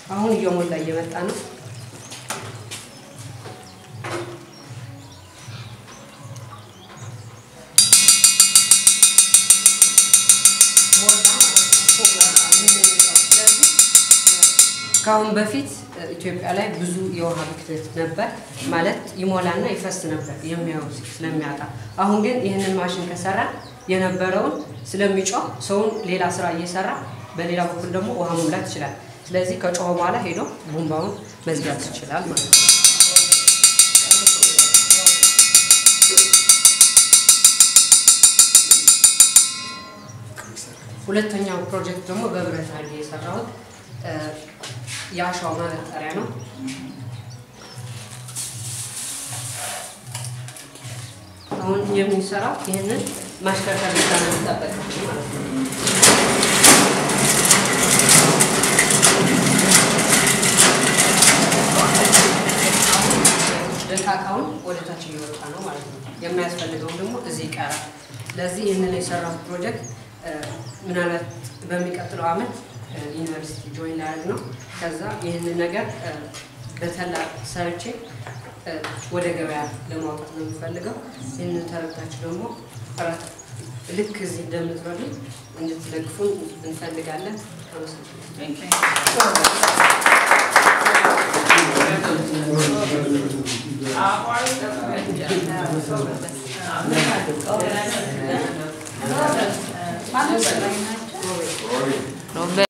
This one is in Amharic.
አሁን እየሞላ እየመጣ ነው። ከአሁን በፊት ኢትዮጵያ ላይ ብዙ የውሃ ብክለት ነበር። ማለት ይሞላና ይፈስ ነበር የሚያው ስለሚያጣ። አሁን ግን ይህንን ማሽን ከሰራ የነበረውን ስለሚጮህ ሰውን ሌላ ስራ እየሰራ በሌላ በኩል ደግሞ ውሃ መሙላት ይችላል። ስለዚህ ከጮኸ በኋላ ሄዶ ቡንባውን መዝጋት ይችላል ማለት ነው። ሁለተኛው ፕሮጀክት ደግሞ በብረት አድርጌ የሰራሁት የአሸዋ ማበጠሪያ ነው። አሁን የሚሰራው ይህንን ማሽከርከር ብቻ ነው የሚጠበቅብን ማለት ነው። ደቃቃውን ወደ ታች እየወጣ ነው ማለት ነው። የማያስፈልገውን ደግሞ እዚህ ይቀራል። ስለዚህ ይህንን የሰራሁት ፕሮጀክት ምናልባት በሚቀጥለው አመት ዩኒቨርሲቲ join ላደርግ ነው። ከዛ ይህንን ነገር በተላ ሰርቼ ወደ ገበያ ለማውጣት ነው የምፈልገው። ይህንን ተረድታችሁ ደግሞ ልክ እዚህ እንደምትረዱ እንድትደግፉን እንፈልጋለን። አመሰግናለሁ።